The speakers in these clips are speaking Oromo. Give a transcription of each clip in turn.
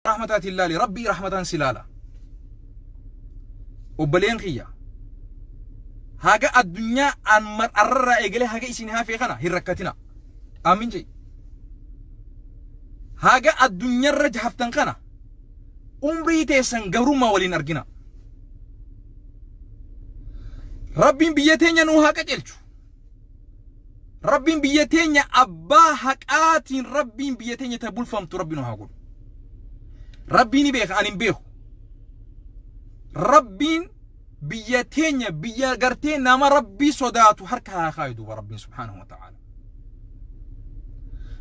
Rahmataatiin laali Rabbii rahmataan si laala. Obboleen kiyya haga addunyaa an arrarraa eegalee haga isin hafee kana hin rakkatina. Aamin jedhi. Haga addunyaarra haftan kana umrii teessan gabrummaa waliin argina. Rabbiin biyya teenya nuu haa qajeelchu. Rabbiin biyya teenya abbaa haqaatiin Rabbiin biyya teenya ta bulfamtu Rabbi nu haa godhu. Rabbiin ni beeka ani hin beeku. Rabbiin biyya teenya biyya gartee nama Rabbii sodaatu harka haa kaayu duuba Rabbiin subhaanahu wa ta'aala.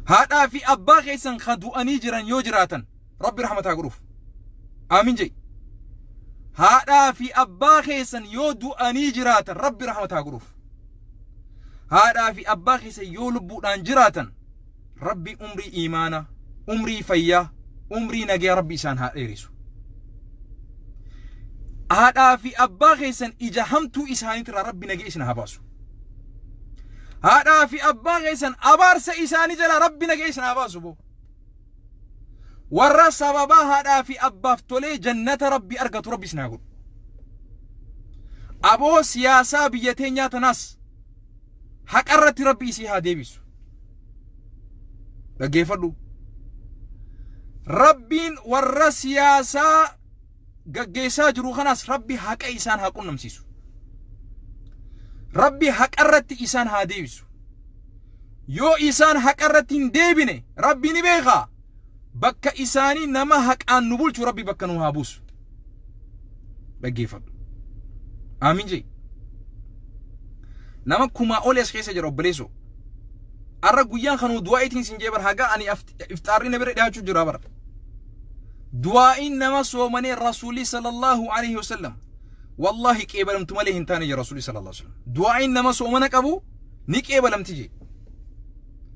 Haadhaa fi abbaa keessan kan du'anii jiran yoo jiraatan Rabbi rahmata haa godhuuf. Aamin jedhi. Haadhaa fi abbaa keessan yoo du'anii jiraatan Rabbi rahmata haa godhuuf. Haadhaa fi abbaa keessan yoo lubbuudhaan jiraatan Rabbi umrii iimaanaa, umrii fayyaa, umrii nagayaa Rabbi isaan haa dheerisu. Haadhaa fi abbaa keessan ija hamtuu isaaniitirraa Rabbi nagaya isin haa baasu. Haadhaa fi abbaa keessan abaarsa isaanii jalaa Rabbi nagaya isin haa baasu boo. Warra sababaa haadhaa fi abbaaf tolee jannata Rabbi argatu Rabbi isin haa godhu. Aboo siyaasaa biyya teenyaa tanaas haqa irratti Rabbi isii haa deebisu. Dhaggeeffadhu. Rabbiin warra siyaasaa gaggeessaa jiru kanaas Rabbi haqa isaan haa qunnamsiisu. Rabbi haqa irratti isaan haa deebisu. Yoo isaan haqa irratti hin deebine Rabbi ni beeka. Bakka isaanii nama haqaan nu bulchu Rabbi bakka nu haa buusu. Dhaggeeffadhu. Aamin jee. Nama kumaa oli as keessa jira obboleessoo. Arra guyyaan kanuu du'aa'iitiin sin jee bara hagaa ani ifxaarri na bira dhiyaachuu jira bara. Du'aa'iin nama soomanee Rasuulii sallallahu alaihi wasallam wallahi qeebalamtu malee hin taane jira Rasuulii sallallahu alaihi wasallam. Du'aa'iin nama soomana qabu ni qeebalamti jee.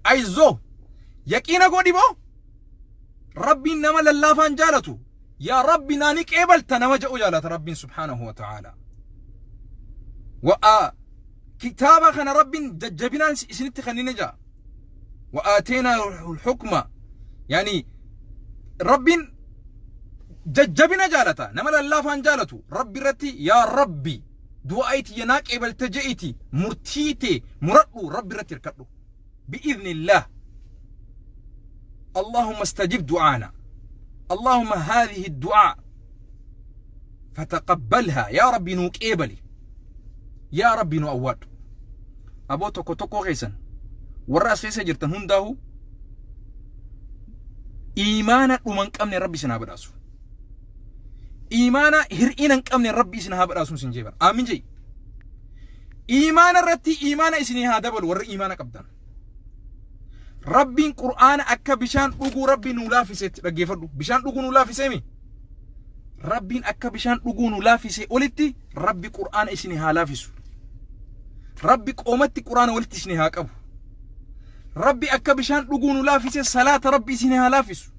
Ayizoo yaqiina godhi boo Rabbiin nama lallaafaan jaalatu yaa Rabbi naa ni qeebalta nama jedhu jaalata Rabbiin subhaanahu wa ta'aala. Wa'a kitaaba kana Rabbiin jajjabinaan isinitti kennine jaa. Wa'aateenaa hukma yaani Rabbiin jajjabina jaalata nama lallaafaan jaalatu Rabbi irratti yaa Rabbi du'aayi tiyya naa qeebalte je'iti murtii tee muradhu Rabbi irratti hirkadhu. بإذن الله اللهم استجب دعانا اللهم هذه الدعاء فتقبلها يا ربي نو قبلي يا ربي نو أواد أبو توكو توكو خيسن warra as keessa jirtan hundaahu iimaana dhuma hin qabne rabbi isin haa badhaasu. Iimaana hir'ina hin qabne rabbi isin haa badhaasu isin jeebar. Aamin jee. Iimaana irratti iimaana isinii haa dabalu warri iimaana qabdan. Rabbiin Qur'aana akka bishaan dhuguu Rabbi nuu laafisetti dhaggeeffadhu. Bishaan dhuguu nuu laafisee mi? Rabbiin akka bishaan dhuguu nuu laafisee olitti Rabbi Qur'aana isinii haa laafisu. Rabbi qoomatti Qur'aana walitti isinii haa qabu. Rabbi akka bishaan dhuguu nuu laafise salaata Rabbi isinii haa laafisu.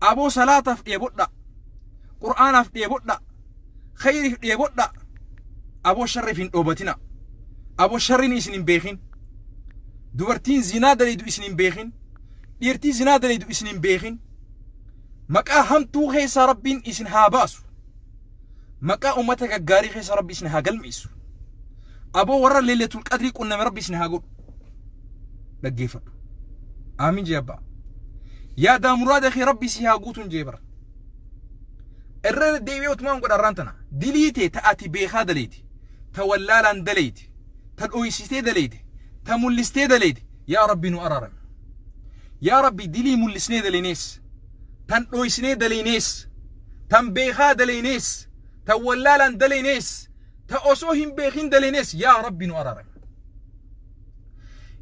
Aboo salaataaf dheebodha. Qur'aanaaf dheebodha. Khayriif dheebodha. Aboo sharriif hin dhoobatina. Aboo sharriin isin hin beekin. Dubartiin zinaa dalaydu isin hin beekin. Dhiirtii zinaa dalaydu isin hin beekin. Maqaa hamtuu keessaa Rabbiin isin haa baasu. Maqaa ummata gaggaarii keessa Rabbi isin haa galmeessu. Aboo warra leelatul qadrii qunname Rabbi isin haa godhu. Dhaggeeffadhu. Aamin jee abbaa. Yaadaa muraada kee Rabbi si haa guutuun jee bara. Irra deddeebi'ee utumaan godha arraan tana. Dilii tee ta ati beekaa daleyti. Ta wallaalaan daleyti. Ta dhoysitee daleeyte. Ta mullistee daleeyte. Yaa Rabbi nu araarami. Yaa Rabbi dilii mullisnee daleynees. Tan dhoysinee daleynees. Tan beekaa daleynees. Tan wallaalaan daleynees. Ta osoo hin beekin daleynees. Yaa Rabbi nu araarami.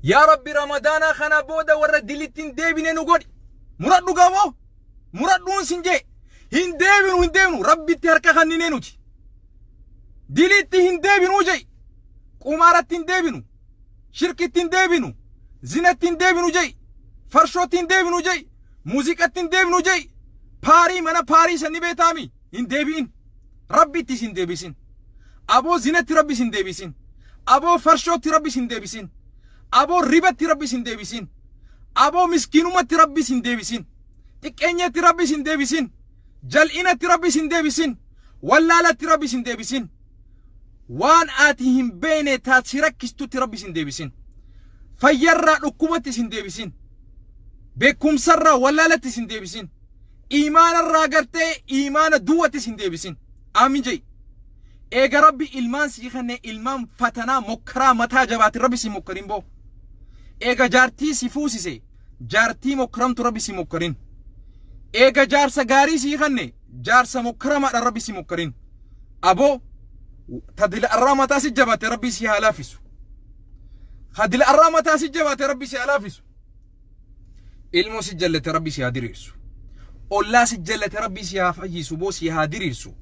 Yaa Rabbi Ramadaanaa kana booda warra dilitti hin deebine nu godhi. Muradhu gaaboo. Muradhuun sin jee. Hin deebinu hin deebinu Rabbitti harka kanninee nuti. Dilitti hin deebinuu jee. Qumaaratti hin deebinu. Shirkitti hin deebinu. Zinatti hin deebinu jee. Farshootti hin deebinu jee. Muuziqatti hin deebinu jee. Paarii mana paarii san ni beetaami. Hin deebi'in. Rabbitti isin deebisin. Aboo zinatti Rabbi isin deebisin. Aboo farshootti Rabbi isin deebisin. Aboo ribatti Rabbi isin deebisin. Aboo miskiinumatti Rabbi isin deebisin. Xiqqeenyatti Rabbi isin deebisin. Jal'inatti Rabbi isin deebisin. Wallaalatti Rabbi isin deebisin. Waan ati hin beekne taat si rakkistutti Rabbi isin deebisin. Fayyarraa dhukkubatti isin deebisin. Beekumsarraa wallaalatti isin deebisin. Iimaanarraa gartee iimaana duwwatti isin deebisin. Aamin je'i. Eega Rabbi ilmaan sii kenne, ilmaan fatanaa mokkaraa mataa jabaati Rabbi si mokkarin boo. Eega jaartii si fuusise, jaartii mokkaramtu Rabbi si mokkarin. Eega jaarsa gaarii sii kenne, jaarsa mokkaramaadha Rabbi si mokkarin. Aboo ta dila arraa mataa si jabaate Rabbi si haa laaffisu. Ha dila arraa mataa si jabaate Rabbi si haa laaffisu. Ilmoo si jallate Rabbi si haa diriirsu. Ollaa si jallate Rabbi si haa fayyisu boo si haa diriirsu.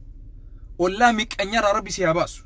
Ollaa miqqanyarraa Rabbi si haa baasu.